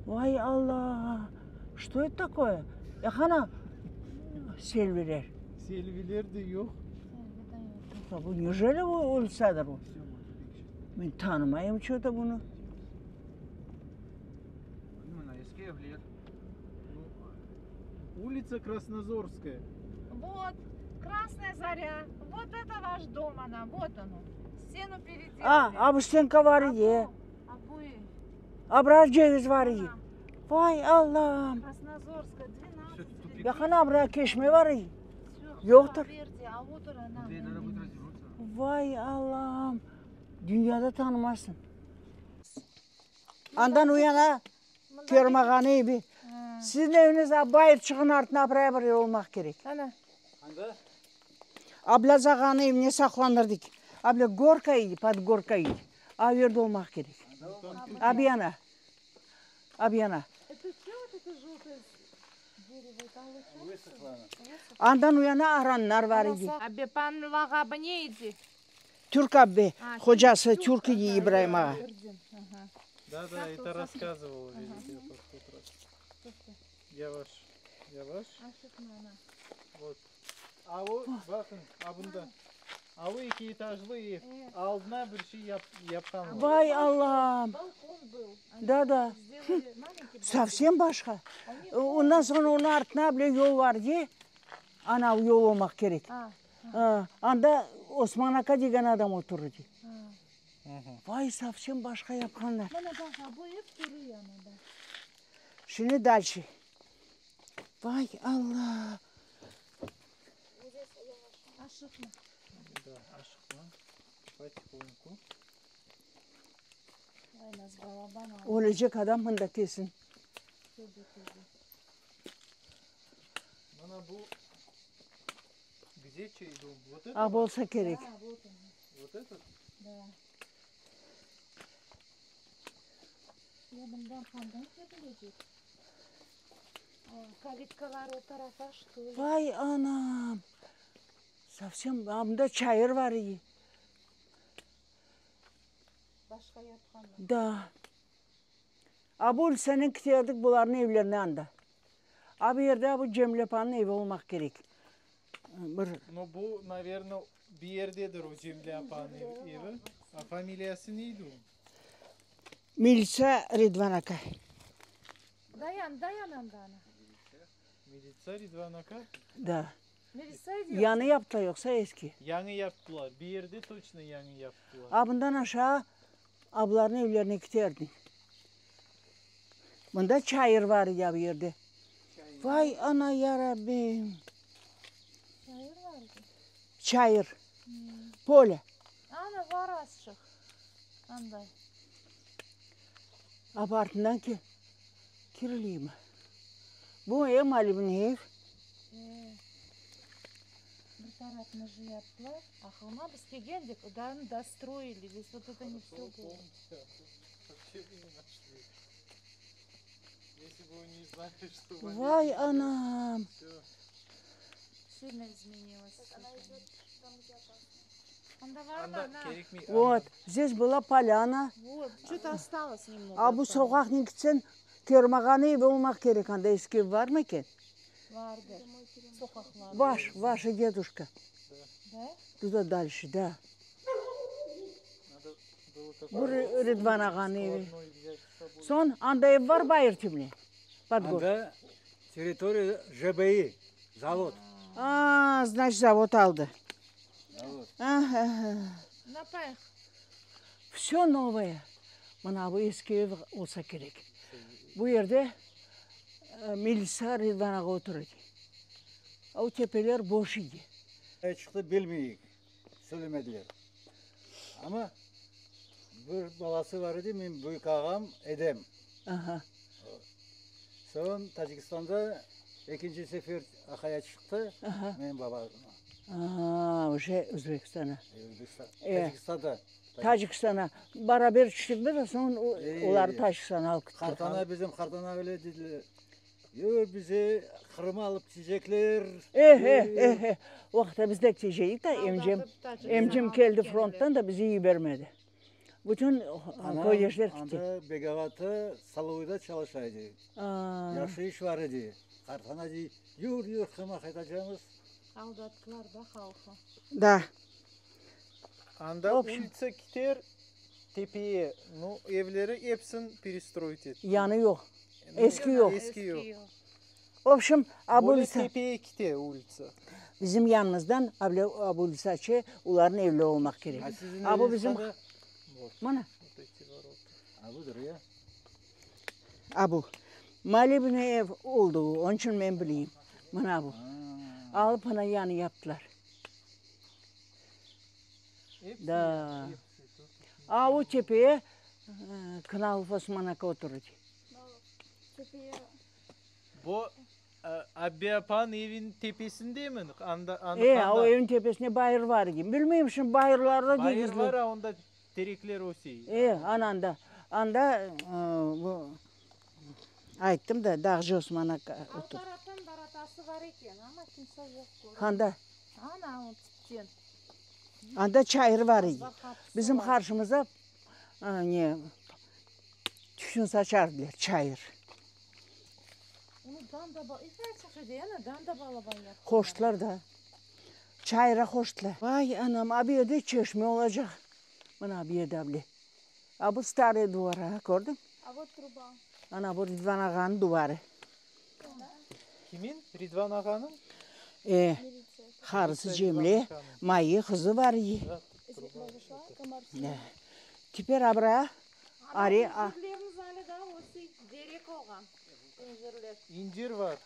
Vay Alla, что это такое? E qana selviler? Selviler de yoq. Bu neujeli bu ulitsadır bu? Men tanımayım ço-to bunı. Mına eski evler. Ulitsa Krasnozorskaya. Вот, Красная Заря. Вот это vaş dom, ana, вот оно. Stenu peredelali. A, a bu stenka bar edi. A bu ev. A biraz ceviz bar edi. Vay Allam. Krasnozorskaya, 12. Ya qana bura keşme bar edi. Yoqtır. Vay Allam. Dünyada tanımazsıñ. Andan o yana Fermağanı evi. Siziñ eviñiz a bayırçığın artına apıraya bir yer olmaq kerek. Ana. Anda? Ablâz ağanıñ evine saqlanır dik. Ablâ gorka edi, pod gorka edi. A yerde olmaq kerek. A bu yana. A bu yana. Andan o yana aranlar bar edi. Abbepanıñ lağabı ne edi? Türk abbe, hocası türk edi İbraim ağa. Da, da, eto rasskazyvala, видите, я в тот раз. Toqta. Yavaş, yavaş. Aşıqma, ana. Vot. A o, baqıñ, a bunda. A o eki etajlı ev. Aldına bir şey yap, yapqanlar. Vay Allam! Balkon был. Da, da. Сделали маленький balkon. Совсем başqa. Ondan soñ onıñ artına bile yol var de, ana yol olmaq kerek. Anda Osman aka degen adam oturır de. Vay, совсем başqa yapqanlar. Mana baq, bu ev turuy ana da. Şimdi dальше. Vay Alla! Aşıqma. Da, aşıqma. Потихоньку. Vay, nasıl balaban aldı. Ölecek adam mında kesin. Tövbe, tövbe. Mana bu где чей дом? Вот это? A bolsa kerek. Да, вот он. Вот этот? Да. Ya bundan qanday kepilecek? Kalitkalar o tarafa, что ли? Vay anam! Совсем, a mında çayır var iyi. Başqa yapqanlar. Da. A bu sene kiterdik bularnıñ evlerine anda. A bu yerde bu Cemile apanıñ evi olmaq kerek. Bir. No bu, naverno, bir yerdedir o Cemile apanıñ evi. A familiyası neydi onıñ? Militsa Ridvan aka. Dayan, dayan anda ana. Militsa Ridvan aka? Da. Militsa ediyorsun. Yañı yaptılar yoqsa eski? Yañı yaptılar. Bir yerde toçno yañı yaptılar. A bundan aşağı ablarnıñ evlerine kiterdiñ. Mında çayır var ya bu yerde. Vay ana yarabbim. Çayır var edi. Çayır. Polâ. Ana var azçıq. Anday. Apartından ki kirliymi? Bu ev Malimniñ ev. E, bir tarafını же yaptılar. Aqılıma biz kelgendik, da достроили. Здесь вот это не все было. Вообще бы не нашли. Если бы вы не знали, что Vay anam. Все. Сильно изменилось. Так, она идет там, где опасно. Anda var mı Anda ana? kerekmi? Вот, здесь была поляна. Вот, что-то осталось немного. A bu от того. soqaqnen ketseñ, Kermağanıñ evi olmaq kerek, anda eski ev var mı eken? Vardır. Soqaqlar. Ваш, ваша дедушка. Да? Туда дальше, да. Надо было Bu такой Ridvan ağanıñ evi. складной взять с собой. Soñ, anda ev var bayır tübüne. Под город. Anda территория ЖБИ, завод. A, значит, zavod aldı. Завод. Ага. Napayıq. Все новое. Mına bu eski ev olsa kerek. Bu yerde e, Melisa Ridvan ağa oturır. O tepeler boş edi. Ne çıqtı bilmeyik, söylemediler. Ama bir balası var edi, menim büyük ağam Edem. Aha. Soñ Tacikistanda ekinci sefer aqaya çıqtı, Aha. menim babam. A, уже Özbekistana. Özbekistan, E. Tacikistanda. Tacikistana. Beraber tüştik biz, soñ o- E, olar Tacikistanğa alıp ketti. Qartana bizim qartana öyle dediler. Yoq, bizi Qırımğa alıp ketecekler. Eh, eh, eh, eh. O vaqıtta biz de ketecek da emcem. Aldatıp Tacikistanğa Emcem alıp keldi kettiler. fronttan da bizi yibermedi. Bütün Anam köydeşler ketti. anda Begavatta Salovuyda çalışaydı. A, Yahşı iş var edi. Qartana dey, yür, yür, Qırımğa qaytacağımız. Aldattılar da halqı. Da. Anda В общем. улица kiter tepeye. Nu, evleri epsin перестроить etti. Yañı yoq. Nu, Eski yoq. Eski yoq. В общем, Böyle Abulsa, tepeye kite улица. bizim yanımızdan Abulsaçı olarnıñ evli olmaq kerek. A siziñ A bu eviñiz bizim qanda? Вот, Mına, вот эти ворота. A budır ya. a bu. Malibni ev oldı, onıñ içün men bileyim. Mına bu. Alıp ana yañı yaptılar. Epsi, Da. epsi. Тут A o tepeye Kınalov Osman aka oturır. Tepeye Bu e, Abbi apan evin tepesinde mi? Anda, anda, E, o evin tepesinde bayır var edi. Bilmeyim şimdi bayırlarda Bayır degizli. var, a onda terekler ösey. E, ananda. Anda e, bu ayttım da Dağcı Osman aka Al otur. taraftan baratası var eken, ama kimse yoq körüp. Anda, Ana o tipten. anda çayır var edi. Azbar qapısı Bizim var. qarşımızda a, ne, tütün saçardılar, çayır. Qoştılar da. Çayıra qoştılar. Vay, anam, a bu yerde çeşme olacaq. Mına bu yerde able. A bu starıy duvar, a, kördiñ? A vot truba. Ana bu Ridvan ağanıñ duvarı. Kimin? Ridvan ağanıñ? E, qarısı Cemile, Maye qızı bar idi. Teper abra, are, a. İncirlerimiz ale daa ösey, derek olğan incirler. İncir var.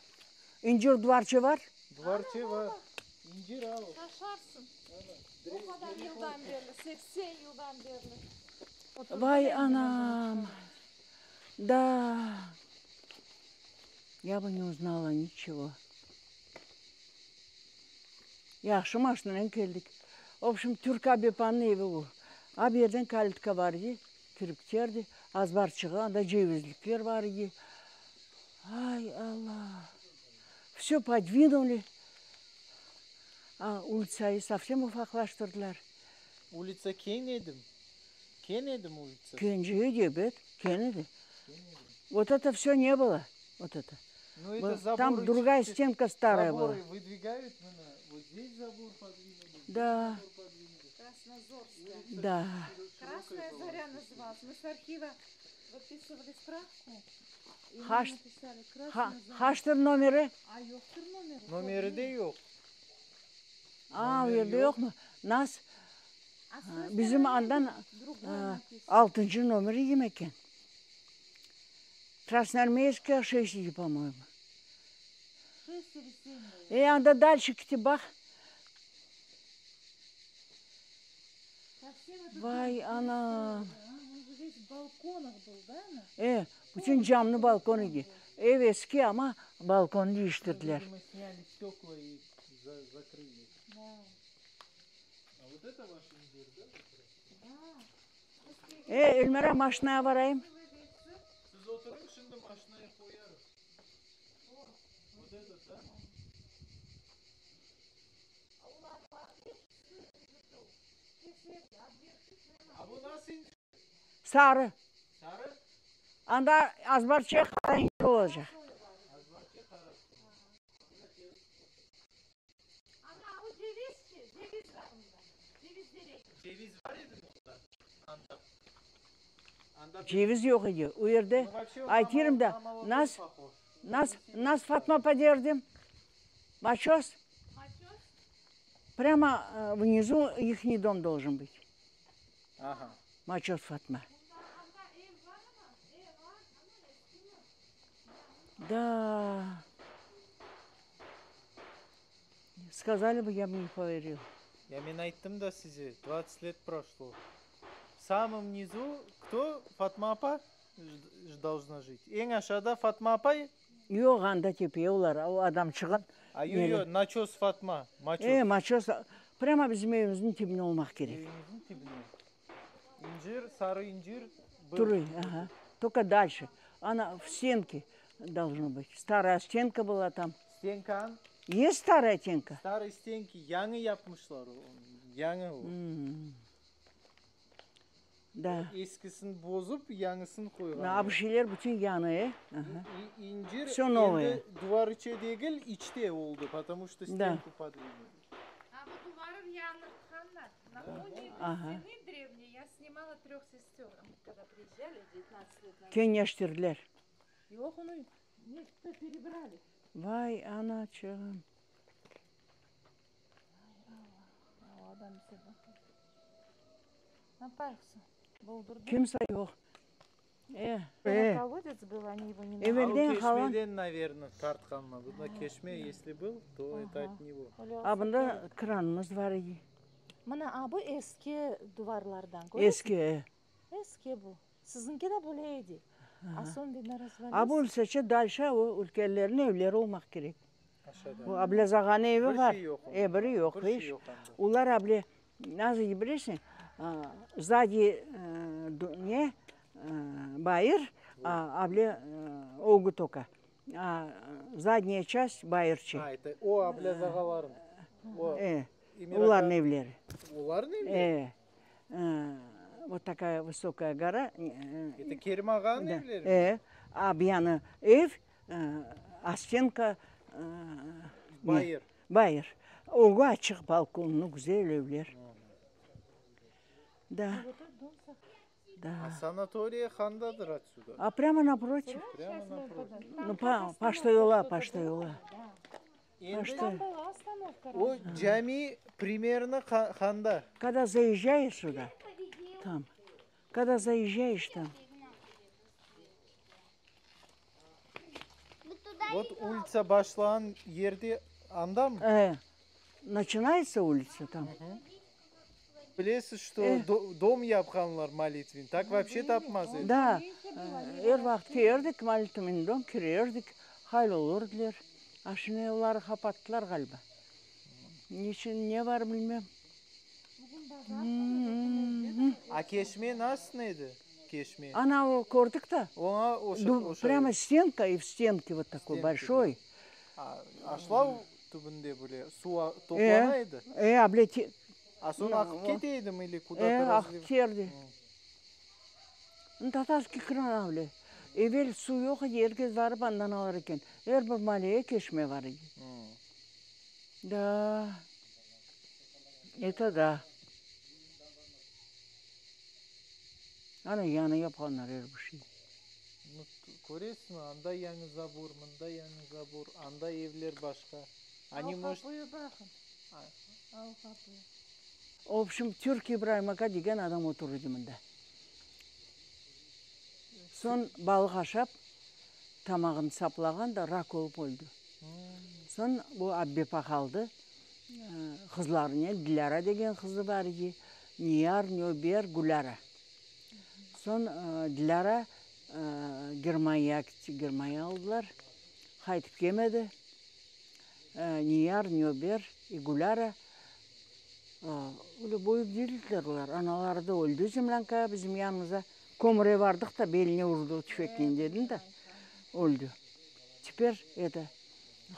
İncir duvarçe var? Duvarçe var. İncir al. Şaşarsıñ. O qadar yıldan berli, 80 yıldan berli. Vay, anam. Da. Ya бы не uznala niçego. Yahşı maşinanen keldik. Vobşem, Türk abepanıñ evi bu. A bu yerden kalitka bar edi, kirip kiterdi. Azbarçığı, anda cevizlikler bar edi. Ay, Alla! Vsö podvinuli. A, ulitsayı sovsem ufaqlaştırdılar. Ulitsa keñ edim. Keñ edim ulitsa? Kence edi, ebet, keñ edi. Vot eto vsö ne bylo, vot eto. Nu, eto zaborı Tam drugaya stenka staraya была. Zaborı vıdvigayut mına, vot zdes zabor podvinuли, Da. zabor podvinuли. Краснозорская. Da. Красная заря называлась. Мы с архива выписывали справку. И нам Haş, написали ha, Красная заря. qaçtır nomeri? A yoqtır nomeri. Nomeri de yoq. A, o Nomer yerde yoq. yoqmı? Nas, A s той bizim стороны andan другой написано. altıncı nomeri edi eken. Krasnoarmeyskaya şeş edi, по-моему. Шесть или семь было. E, anda дальше ketip baq. Совсем этот Vay, дом anam. перестроили, а? Он же весь в балконах был, да, она? E, bütün camlı balkon edi. Ev eski ama balkonı deñiştirdiler. Видимо, сняли стекла и за- закрыли. Да. А вот это ваш incir, да? Да. E, Elmira, maşinaya barayım. Siz oturıñ, şimdi maşinaya qoyarım. Вот этот, да? A bu nasıl incir? Sarı. Sarı? Anda azbarçıq qara incir olacaq. Ana, o ceviz ki, ceviz var bunda. Ceviz terek. Ceviz var edi bunda. Anda. Anda Ceviz yoq edi. O yerde Ну, вообще он aytırım на da мол- на молодой nas, похож. nas, nas Fatma derdim. Maçoz. Maçoz? Прямо э, внизу ихний дом должен быть. Ага. Maçoz Fatma. Anda ev var ama, ev var ama eski mi? Да. Сказали бы, я бы не поверил. Ya men ayttım da size, 20 лет прошло. В самом низу кто? Fatma apa ж- ж- должна жить. Eñ aşağıda Fatma apay. Yoq, anda töpe olar, o adamçığın. A yoq, yoq, Maçoz Fatma. Maçoz. E, maçoz, прямо bizim evimizniñ tibine olmaq kerek. Eviñizniñ tibine. İncir, sarı incir. был. Туры, ага. Только дальше. Она в стенке должно быть. Старая стенка была там. Stenkan. Есть старая стенка? Старый стенки yañı yapmışlar. Yañı o. М. Да. Eskisini bozıp yañısını qoyğan. A bir şeyler bütün yañı, e? Ага. İ- İncir Всё новое. endi duvar içi degil, içte oldı, потому что Да. стенку подвинули. А bu duvarın yañırtqanlar. На фоне Ага. стены древней я снимала трех сестер. Когда приезжали 19 лет назад. Keñleştirdiler. Yoq, onı нечто перебрали. Vay anaçığım. O adam bize bak. Naparsın. Boldurdu. Kimse yoq. E, Когда e. колодец был, они его не нашли. Evelden А o qalan. çeşmeden, наверное, tartqanmı. Bunda çeşme, если был, то это от него. A bunda kranımız var edi. Mına a bu eski duvarlardan. Köresiñ? Eski. e. Eski bu. Siziñki de böyle edi. A soñ видно развалился. A bu ülseçe дальше o ülkenlerniñ evleri olmaq kerek. Aşağıda. Bu Ablâz ağanıñ evi Bir var. şey yoq E, biri yoq, Bir şey iş. yoq anda. Olar able, nasıl bilesiñ, a, сзади э, ду- ne, э, bayır, a, able э, ögü только. A задняя часть bayırçı. A, это o Ablâz ağalarıñ. O E, Emir olarnıñ ağa- evleri. Olarnıñ evleri? E, э, вот такая высокая гора. э, Это Kerim ağanıñ Да. evleri? E, a bir yanı ev, e, A stenka Bayır. Bayır. Ögü açıq balkonnı, güzel evler. Da. Da. A sanatoriya handadır otsüda? A prâmo naprotiv. Prâmo naprotiv. Nu, pa, paşta yola, paşta yola. Paşta. O cami primerno handa? Kogda zaezjaeş suda, tam, kogda zaezjaeş tam. Vot ulitsa başlağan yerde andamı? E, načinayetsa ulitsa tam. Bilesiz, što dom yapqanlar molitvin, tak voobşe tapmaz edik. Da, er vaqıt kelirdik molitvin dom, kirerdik, haylı olurdılar. A şimdi oları qapattılar ğaliba. Niçün, ne bar bilmem. A keşme nasıl edi? Keşme. Ana o kördik da. Oña oşay. Prâmo stenka i v stenke vot takoy bolşoy. Aşlav tübünde bile suv toplana edi. E, able te. A soñ aqıp kete edimi ili kuda-to E, aqıp keterdi. Tatarskiy kran able. Evel suv yoq edi, er kes barıp andan alır eken. Er bir maleye keşme bar edi. Da, eto da. Ana, yañı yapqanlar er bir şey. Nu, köresiñmi, anda yañı zabor, mında yañı zabor, anda evler başqa. Oni, может. Al qapuyu baqın. Al qapuyu. Obşim, Türk İbraim aka degen adam oturır edi mında. Soñ balıq aşap, tamağını saplağan da, rak olıp öldi. Soñ bu Abbepa qaldı, qızlarınen, Dilâra degen qızı bar edi, Niyar, Nöber, Gülâra. Soñ Dilâra Germaniyağa ketti, Germaniya aldılar, qaytıp kelmedi. Niyar, Nöber i Gülâra öyle boyup yürdiler olar. Anaları da öldi zemlânkağa bizim yanımızda. Kömüre bardıq da, beline urdı tüfeknen dedim da, öldi. Teper eto,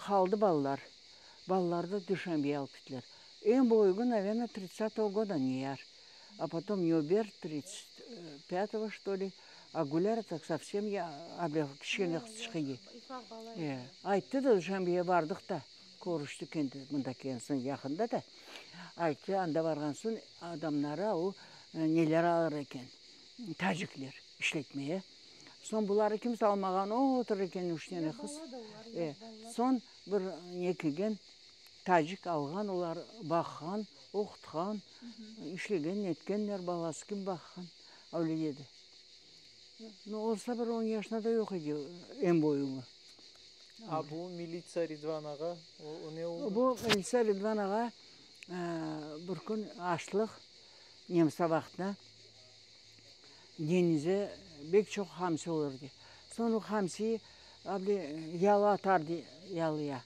qaldı balalar. Balalarnı da Duşanbege alıp kettiler. Eñ büyügi, naverno, tridtsatogo goda Niyar, a potom Nöber tridtsat pyatogo, çto li, a Gülâra tak sovsem able kiçkene qızçıq edi. E, ayttı da, Duşanbege bardıq da, körüştik endi mında kelgen soñ yaqında da. Ayttı, anda barğan soñ adamları o neler alır eken, tacikler işletmeye. Soñ buları kimse almağan, o oturır eken üç dene qız. E, soñ bir ne kelgen, tacik alğan, olar baqğan, oqutqan, işlegen, netkenler, balası kibi baqğan, öyle dedi. No, olsa bir on yaşında da yoq edi eñ büyügi. A bu militsiya Ridvan ağa, o ne oldı? Bu militsiya Ridvan ağa bir kün açlıq, nemse vaqtında deñizde bek çoq hamsi olur edi. Soñ o hamsiyi able yalı atar edi yalıya.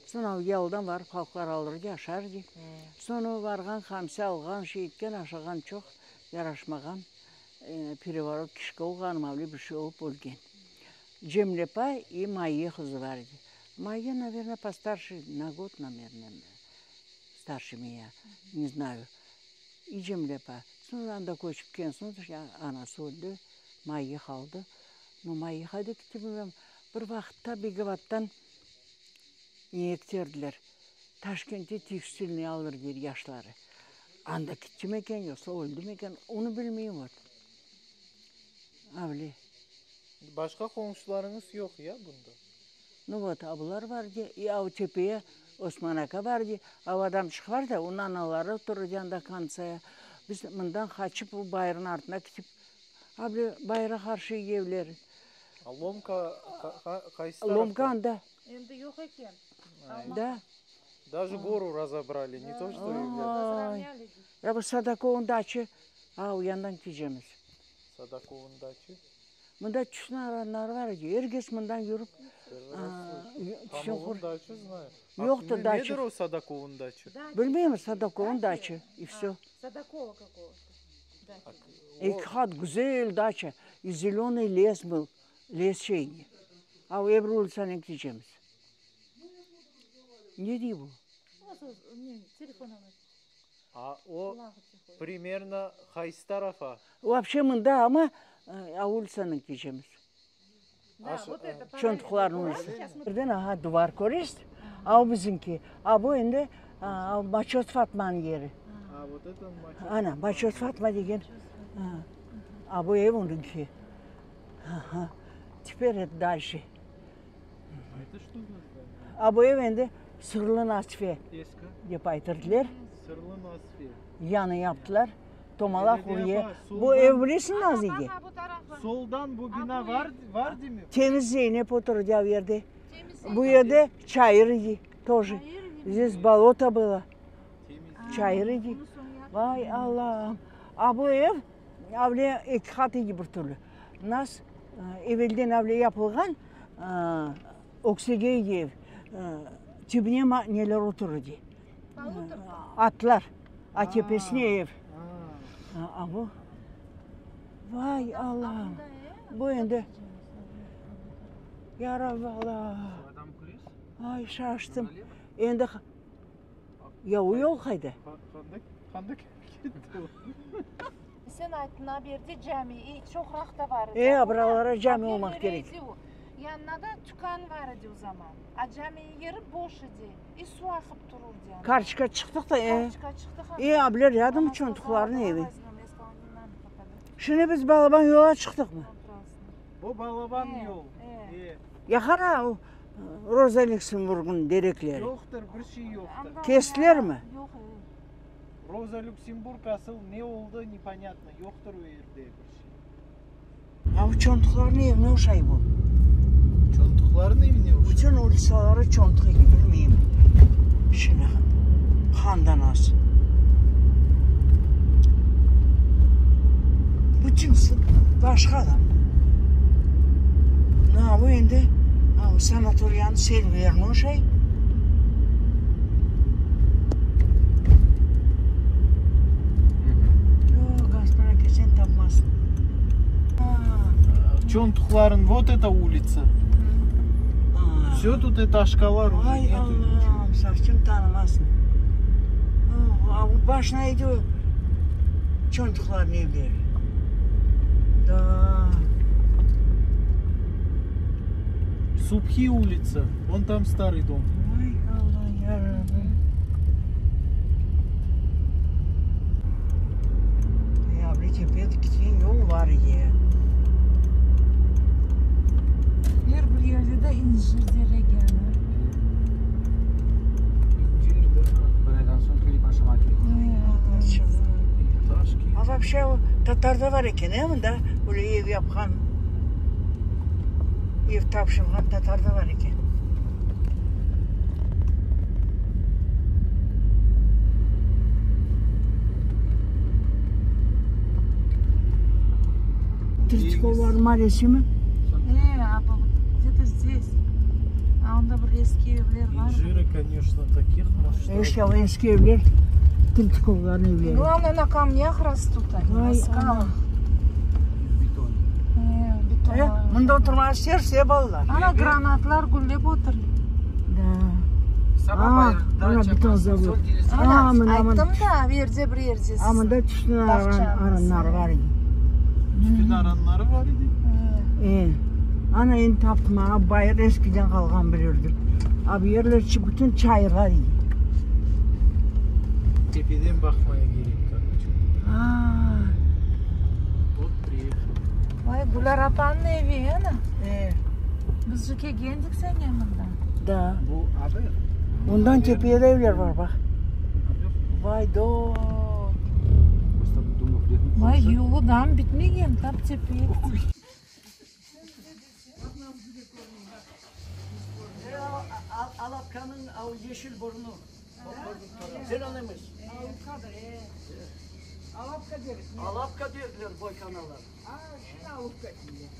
Soñ o yalıdan barıp halqlar alır edi, aşar edi. Soñ o barğan hamsi alğan, şey etken, aşağan çoq, yaraşmağan, perevorot kişka olğan, able bir şey olıp ölgen. Cemile apay i Mayye qızı bar edi. Mayye, naverno, postarşe na god, naverno, starşe menya, ne znayu. İ Cemile apa. Soñ anda köçip kelgen soñ, anası öldi, Mayye qaldı. No, Mayye qayda ketti bilmem. Bir vaqıtta Begovattan neye keterdiler, Taşkent'te tekstilniy alır der yaşları. Anda kettimi eken, yoqsa öldimi eken, onı bilmeyim vot. Avle. Başqa qoñşularıñız yoq ya bunda? Nu vot, a bular bar de, i av tepeye Osman aka bar de, av adamçıq bar da, onıñ anaları oturır de anda kontsaya. Biz mından qaçıp bu bayırnıñ artına ketip, avle bayıra qarşı evleri. A lomka qaysı tarafta? Lomka anda. Endi yoq eken. Da. Daje goru razobrali, ne to çto evler. Ya bu Sadakovnıñ daçı, a o yandan ketecemiz. Sadakovnıñ daçı? Mında tüsün aranları bar edi. Er kes mından yürip, tüsün qur. Panovnıñ daçı znayu. Yoqtır daçı. Nedir o Sadakovnıñ daçı? Bilmeyim, Sadakovnıñ daçı, i vsö. Sadakova kakogo-to daça. Eki qat güzel daça, i zelönıy les bıl, les şeyni. A o ebir ulitsanen ketecemiz. Ne dey bu? A o primerno qaysı tarafa? Vobşe mında, amma a ulitsanen ketecemiz. Çontuqlarnıñ ulisı. Birden aha duvar köresiz, a o bizimki. A bu endi Maçot Fatmanıñ yeri. Ana, Maçot Fatma degen, a bu ev onıñki. Aha, teper et dalşe. A bu ev endi Sırlı Nasife dep aytırdılar. Sırlı Nasife. Yañı yaptılar. Tomalaq üye. Bu ev bilesiñ Nazige? Soldan bu bina var, var demi? Temiz Zeynep oturdı o yerde. Bu yerde çayır idi тоже. Здесь болото было. Çayır idi. Vay Allam. A bu ev avle eki qat idi bir türlü. Nas evelden avle yapılğan öksege idi ev. Tübüne neler oturır idi. Atlar. A tepesine ev. A bu. Vay Allam. Bu endi. Ya Rabbi Allah. Ay şaştım. Endi ya o yol qayda? Qanday ketti o? Sen ayttın, a bu yerde cami, i çoqraq da bar edi. E, buralara cami olmaq kerek. Yanında da tükân bar edi o zaman. A caminiñ yeri boş edi. I suv aqıp tururdı anda. Karçka çıqtıq da, e. Karçka çıqtıq anda. E, a bular râdom çontuqlarnıñ evi. Şimdi biz balaban yola çıqtıqmı? Bu balaban yol. E. Ya qara, o Roza Lüksemburgnıñ derekleri. Yoqtır, bir şey yoqtır. Kestilermi? Yoq, e. Roza Lüksemburg asıl ne oldı, neponâtno, yoqtır o yerde bir şey. A bu çontuqlarnıñ evine oşay bu. Çontuqlarnıñ evine oşay? Bütün ulisaları çontuq eken, bilmeyim. Şimdi handan az. Bütünsi başqa adam. Na, bu endi sanatoriyanıñ selvilerine oşay. Yoq, Gaspra kelseñ tapmazsıñ. Çontuqlarıñ, vot eta ulitsa. Vse tut etaşkalar uje Ay, netu niçego. Allam, sovsem tanımazsıñ. A bu başına edi o çontuqlarnıñ evleri. Da. Subhi ulitsa, von tam starıy dom. Ay, Alla, ya Rabbim. Ya, bir tepe ketken yol var edi. Er bir yerde de incir teregi ana. İncir de. Böyleden soñ kelip aşamağa kerek. A вообще tatarda bar eken, e, mında böyle ev yapqan, ev tapşırğan tatar da bar eken. Tretyakovlar maalesimi? E, apa, где-то здесь. A onda bir eski evler bar. Инжиры, конечно, таких масштабов. İşte o eski evler Tretyakovlarnıñ evleri. Главное, на камнях растут они, на Vay скалах. Beton. E, beton. E, mında oturmağa isterse balalar. Ana granatlar güllep otur. Da. Saba Aa, bayırda mına beton çapasın, zavod. sol denizge Aa, mına, Ayttım mına. da, bir yerde bir yerde A mında tütün bağçamız. aranları bar edi. Tütün aranları bar edi. E, ana endi taptım, ağa bayır eskiden qalğan bilirdim. A bu yerler bütün çayırlar edi. Tepeden baqmaya kerek, короче. A. Вот приехали. Vay, Güler apanıñ evi, ana. E. Biz kelgendik sene mında. Da. Bu abi. Ondan tepede evler bar, baq. Vay do. Vay, yolu da bitmegen, tap tepege. Alapkanıñ o yeşil burnu. Zelenımız. Alapka deriz. Alapka dediler boykanalar. A, şimdi Alupka deyler.